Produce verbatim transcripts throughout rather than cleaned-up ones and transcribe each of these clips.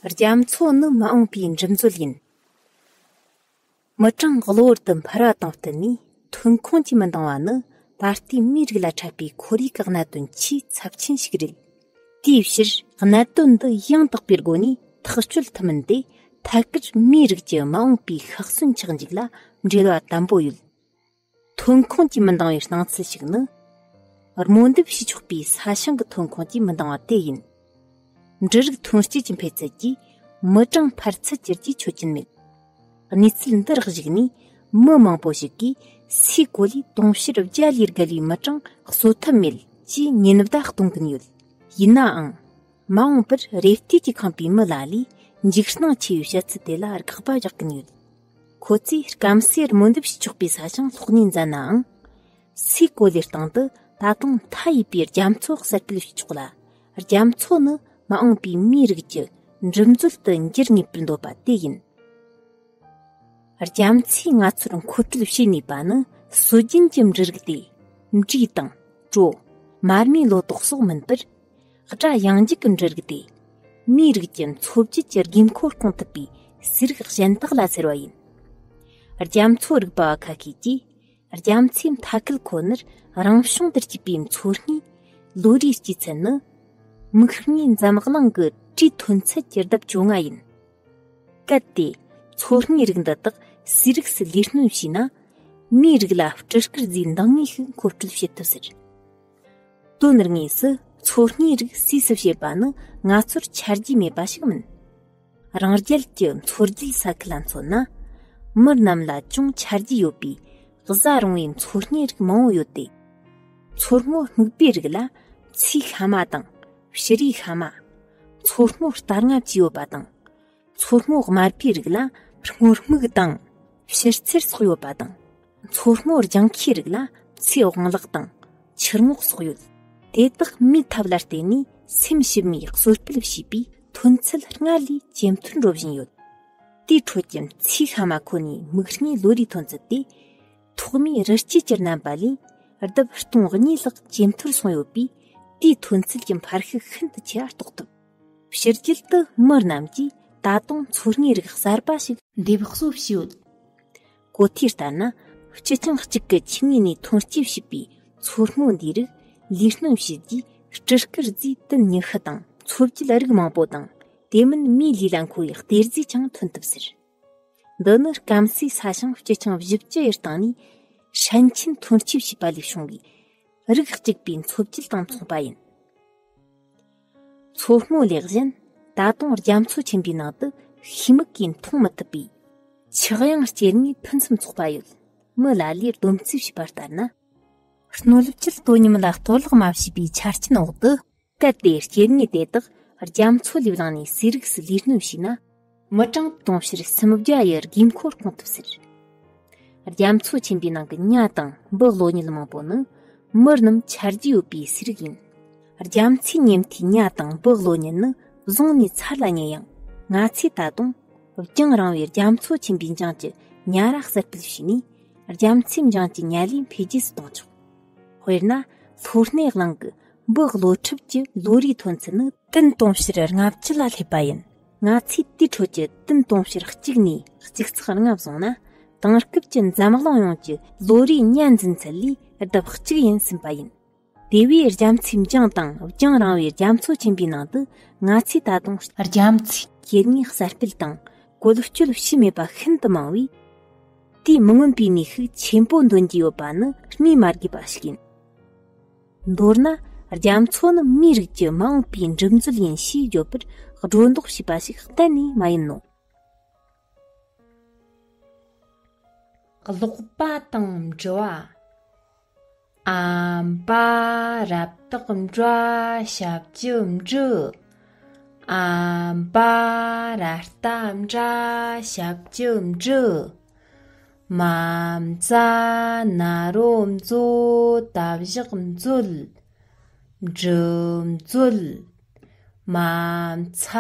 རྒྱ་མཚོ་ནི་མ་འོངས་པའི་འགྲིམ་འགྲུལ་ཡིན། མི་གྲངས་གློ་བུར་དུ་འཕར་བ་དང་བསྟུན་ནས་ཐོན་ཁུངས་ཀྱི་མི་འདང་བ་ནི་ད་ལྟའི་མིའི་རིགས་ལ་འཕྲད་པའི་ཁོར་ཡུག་གི་གནད་དོན་ཆེས་ཚབས་ཆེན་ཞིག་རེད། དེའི་ཕྱིར་གནད་དོན་འདི་ཡང་དག་པའི་སྒོ་ནས་ཐག་གཅོད་ཐུབ་མིན་དེ་ཐད་ཀར་མིའི་རིགས་ཀྱི་མ་འོངས་པའི་ཤག་སོན་ཆགས་འཇིག་ལ་འབྲེལ་བ་དམ་པོ་ཡོད། ཐོན་ཁུངས་ཀྱི་མི་འདང་བའི་སྣང་ཚུལ་ཞིག་ནི། རྨོ་འདེབས་བྱེད་ཆོག་པའི་ས་ཞིང་གི་ཐོན་ཁུངས་ཀྱི་མི་འདང་བ་དེ་ཡིན། འབྲུ་རིགས་ཐོན་སྐྱེད་ཀྱི་འཕེལ་ཚད་ཀྱིས་མི་གྲངས་འཕར་ཚད་ཀྱི་རྒྱུའི་ཆོད་ཀྱིན་མེད། གནས་ཚུལ་འདི་རག་གཞུག་ནས་མི་མང་པོ་ཞིག་གིས་སའི་གོ་ལའི་དུང་ཕྱུར་བརྒྱ་ལས་བརྒལ་བའི་མི་གྲངས་གསོ་ཐབས་མེད་ཅེས་ཉེན་བརྡ་གཏོང་གིན་ཡོད། ཡིན་ནའང་། མ་འོངས་པར་རེ་ལྟོས་ཀྱིས་ཁེངས་པའི་མི་ལ་ལས་འཇིགས་སྣང་ཆེ་བའི་བཤད་ཚུལ་དེ་ལ་དགག་པ་རྒྱག་གིན་ཡོད། ཁོ་ཚོས་སྐམ་སའི་རྨོ་འདེབས་བྱེད་ཆོག་པའི་ས་ཞིང་སློག་ཉེན་མཛད་ནའང་། སའི་གོ་ལའི་སྟེང་དུ་ད་དུང་མཐའ་ཡས་པའི་རྒྱ་མཚོ་གསར་སྤེལ་བྱེད་ཆོག་ལ། རྒྱ་མཚོ་ནི་མ་འོངས་པའི་མིའི་རིགས་ཀྱི་འགྲིམ་འགྲུལ་དུ་འགྱུར་ངེས་པར་འདོད་པ་དེ་ཡིན། རྒྱ་མཚོས་ང་ཚོར་མཁོ་སྤྲོད་བྱེད་ནུས་པ་ནི་སྲོལ་རྒྱུན་གྱི་འབྲུ་རིགས་ཏེ། འབྲས་དང་། གྲོ། མར་མེའི་ལོ་ཏོག་སོགས་མིན་པར། སྒྲ་ཡངས་འཇུག་གི་འབྲུ་རིགས་ཏེ། མིའི་རིགས་ཀྱི་འཚོ་བཅུད་ཀྱི་དགོས་མཁོ་སྐོང་ཐུབ་པའི་ཟས་རིགས་གཞན་དག་ལ་ཟེར་བ་ཡིན། རྒྱ་མཚོ་རིག་པ་བ་ཁ་ཤས་ཀྱིས། རྒྱ་མཚོའི་མཐའ་ཁུལ་ཁོ་ནར་རང་བྱུང་དུ་སྐྱེས་པའི་མཚོ་སྔས་ལོ་རེའི་སྐྱེད་ཚད་ནི། མིག་སྔའི་འཛམ་གླིང་གི་དྲིའི་ཐོན་ཚད་ཀྱི་ལྡབ་བཅོ་ལྔ་ཡིན། གལ་ཏེ། མཚོ་སྔའི་རིགས་འདི་དག་སའི་རིགས་སུ་ལས་སྣོན་བྱས་ན། མིའི་རིགས་ལ་སྤྲུལ་སྐུར་རྫས་འདང་ངེས་ཤིག་མཁོ་སྤྲོད་བྱེད་ཐུབ་ཟེར། དོན་དངོས་སུ་མཚོ་སྔའི་རིགས་སུས་སུ་བྱེད་པ་ནི་ང་ཚོར་ཆ་རྒྱུས་མེད་པ་ཞིག་མིན། རང་རྒྱལ་གྱི་མཚོ་རྒྱུད་ས་ཁུལ་ལ་མཚོན་ན། མི་རྣམས་ལ་ཅུང་ཆ་རྒྱུས་ཡོད་པའི་གཟའ་རུང་བའི་མཚོ་སྔའི་རིགས་མང་བོ་ཡོད་དེ། མཚོ་སྔོ་སྨུག་པའི་རིགས་ལ་མཚེའུ་ཤ་མ་དང་བྱུ་རུའི་ཤ་མ། མཚོ་སྔོ་རྟ་རྔ་བཅས་ཡོད་པ་དང་། མཚོ་སྔོ་དམར་པོའི་རིགས་ལ་སྔོ་སྨུག་དང་བྱུར་ཚེར་སོགས་ཡོད་པ་དང་། མཚོ་སྔོ་ལྗང་ཁུའི་རིགས་ལ་མཚེའུ་དབང་ལག་དང་ཆུ་རྔོག་སོགས་ཡོད། དེ་དག་མིའི་ཐབས་ལ་བརྟེན་ནས་སེམས་ཞིབ་མོས་གསོ་སྤེལ་བྱས་པས་ཐོན་ཚད་སྔར་ལས་ཇེ་མཐོར་འགྲོ་བཞིན་ཡོད། དེའི་ཁྲོད་ཀྱི་མཚེའུ་ཤ་མ་ཁོ་ནའི་མིག་སྔའི་ལོ་རེའི་ཐོན་ཚད་དེ། ཐོག་མའི་རི་སྐྱེས་ཀྱི་རྣམ་པ་ལས་ལྡབ་སྟོང་གཉིས་ལྷག་ཇེ་མཐོར་སོང་ཡོད་པས། དེའི་ཐོན་ཚད་ཀྱི་འཕར་ཤུགས་ཤིན་ཏུ་ཆེ་བ་རྟོགས་ཐུབ། ཕྱི་རྒྱལ་དུ་མི་རྣམས་ཀྱིས་ད་དུང་མཚོ་སྔའི་རིགས་གསར་པ་ཞིག་འདེབས་གསོ་བྱས་ཡོད། གོ་ཐོས་ལྟར་ན། སྤྱི་ཆིངས་གཅིག་གི་ཆིངས་ཡིག་ནས་ཐོན་སྐྱེད་བྱས་པའི་མཚོ་སྔོ་འདིའི་རིགས་ལས་སྣོན་བྱས་རྗེས་སྤྲུལ་སྐུར་རྫས་ཏིལ་ཉི་ཤུ་དང་མཚོ་བཅུད་རིགས་མང་པོ་དང་། དེ་མིན་མིའི་ལུས་ལ་མཁོ་བའི་གཏེར་རྫས་ཀྱང་ཐོན་ཐུབ་ཟེར། འདི་ནི་སྐམ་སའི་ས་ཞིང་སྤྱི་ཆིངས་བཞི་བཅུ་ཡི་སྟེང་ནས་ཧྲན་ཆིན་ཐོན་སྐྱེད་བྱས་པ་ལས་བྱུང་བའི་རིགས་གཅིག་པའི་མཚོ་བཅུད་དང་མཚུངས་པ་ཡིན། མཚོ་སྔོ་ལས་གཞན། ད་དུང་རྒྱ་མཚོ་ཆེན་པོའི་ནང་དུ་ཤེལ་མིག་གིས་མཐོང་མི་ཐུབ་པའི་ཆག་ཡང་སྐྱེ་དངོས་ཕུན་སུམ་ཚོགས་པ་ཡོད། མི་ལ་ལས་བསྡོམས་རྩིས་བྱས་པ་ལྟར་ན། སྣོད་བཅུད་དོ་མཉམ་ལ་གཏོར་བརླག་མ་བྱས་པའི་ཆ་རྐྱེན་འོག་ཏུ། གལ་ཏེ་སྐྱེ་དངོས་དེ་དག་རྒྱ་མཚོ་ལས་བླངས་ནས་ཟས་རིགས་སུ་ལས་སྣོན་བྱས་ན། མི་གྲངས་དུང་ཕྱུར་སུམ་བརྒྱ་ཡི་དགོས་མཁོ་སྐོང་ཐུབ་ཟེར། རྒྱ་མཚོ་ཆེན་པོའི་ནང་གི་ཉ་དང་འབུ་གློ་ཉལ་མང་པོ་ནི་མི་རྣམས་ཆ་རྒྱུས་ཡོད་པའི་ཟས་རིགས་ཡིན། རྒྱ་མཚོའི་ཉེ་མཐའི་ཉ་དང་འབུ་གློ་ཉལ་ནི་བཟུང་ནས་ཚར་ལ་ཉེ་ཡང་། ང་ཚོས་ད་དུང་རྒྱང་རིང་བའི་རྒྱ་མཚོ་ཆེན་པོའི་འཇང་གི་ཉ་ར་གསར་སྤེལ་བྱས་ནས་རྒྱ་མཚོའི་འཇང་གི་ཉ་ལུས་འཕེལ་རྒྱས་སུ་གཏོང་ཆོག། དཔེར་ན། ལྷོ་སྣེ་གླིང་གི་འབུ་གློ་ཁྲབ་ཀྱི་ལོ་རེའི་ཐོན་ཚད་ནི་ཏུན་དུང་ཕྱུར་ལྔ་བཅུ་ལ་སླེབས་པ་ཡིན། ང་ཚོས་དེའི་ཁྲོད་ཀྱི་ཏུན་དུང་ཕྱུར་གཅིག་ནས་གཅིག་ཚེག་ལྔ་བཟུང་ན། དེང་སྐབས་ཀྱི་འཛམ་གླིང་ཡོངས་ཀྱི་ལོ་རེའི་ཉ་འཛིན་ཚད་ལས་ལྡབ་གཅིག་ཡིན་ཟིན་པ་ཡིན། དེ་བས་རྒྱ་མཚོའི་འཇང་དང་རྒྱང་རིང་བའི་རྒྱ་མཚོ་ཆེན་པོའི་ནང་དུ་ང་ཚོས་ད་དུང་རྒྱ་མཚོའི་སྐྱེ་དངོས་གསར་སྤེལ་དང་བཀོལ་སྤྱོད་བྱས་མེད་པ་ཤིན་ཏུ་མང་བས། དེས་མི་མངོན་པའི་ནུས་ཤུགས་ཆེན་པོ་འདོན་གྱི་ཡོད་པ་ནི་སྨོས་མ་དགོས་པ་ཞིག་ཡིན། མདོར་ན། རྒྱ་མཚོ་ནི་མིའི་རིགས་ཀྱི་མ་འོངས་པའི་འགྲིམ་འགྲུལ་ཡིན་ཞེས་བརྗོད་པར་སྒྲོ་འདོགས་བྱས་པ་ཞིག་གཏན་ནས་མ་ཡིན་ནོ། ཀློག་པ་དང་འབྲི་བ། ཨམ་པ་རབ་རྟགས་འབྲ་ཞབས་ཀྱུ་འབྲི། ཨམ་པ་ར་བཏགས་འབྲ་ཞབས་ཀྱུ་འབྲི། མ་མཛ་ན་རོ་མཛོ་ད་བཞག་མཛོད། འབྲི་མཛོད། མ་མཚ་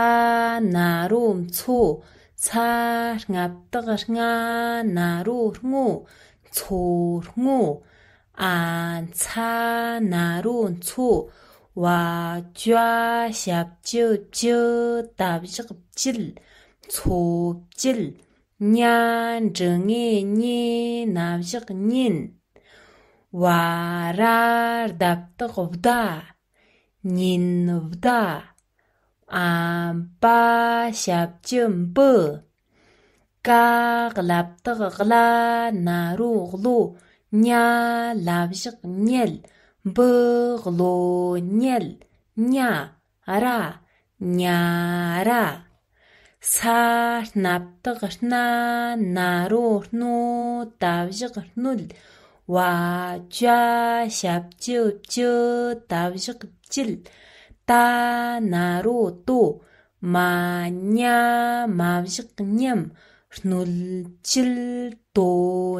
ན་རོ་མཚོ། ཚ་རྔ་བཏགས་རྔ་ན་རོ་རྔོ། མཚོ་རྔོ། ཨ་མཚ་ན་རོ་མཚོ། བ་ཅ་ཞབས་ཀྱུ་བཅུ་ད་བཞག་བཅུད། མཚོ་བཅུད། ཉ་འབྲུ་ལྔའི་ཉེ་ན་བཞག་ཉེན། བ་ར་ལྡབ་རྟགས་བདའ། ཉིན་བདའ། ཨ་པ་ཞབས་ཀྱུ་འབུ། ཀ་ཀླད་རྟགས་ཀླ་ན་རོ་ཀློ། ཉ་ལ་བཞག་ཉལ། འབུ་ཀློ་ཉལ། ཉ་ར། ཉ་ར། ས་སྣབས་རྟགས་སྣ་ན་རོ་སྣོ། ད་བཞག་སྣོད། བ་ཅ་ཞབས་ཀྱུ་བཅུ་ད་བཞག་བཅུད། ཏ་ན་རོ་ཏོ། མ་ཉ་མ་བཞག་མཉམ། སྣོད་བཅུད་དོ་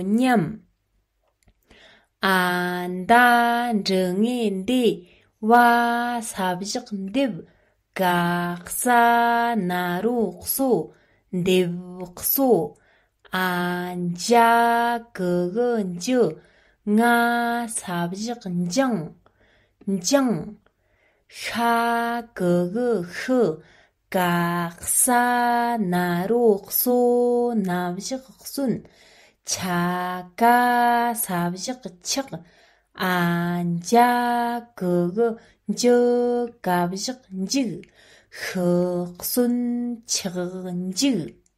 མཉམ། ཨ་ད་འབྲུ་ལྔའི་འདེ། བ་ས་བཞག་འདེབས། ག་ས་ན་རོ་གསོ། འདེབས་གསོ། ཨ་ཇ་གུ་གུ་འཇུ། ང་ས་བཞག་འཇང་། འཇང་། ཤ་གུ་གུ་ཤུ། ག་ས་ན་རོ་གསོ་ན་བཞག་གསོན། ཆ་ག་ས་བཞག་ཆག། ཨ་ཇ་གུ་གུ་འཇུ་ག་བཞག་འཇུག། ཤུ་གསོན་ཆག་འཇུག།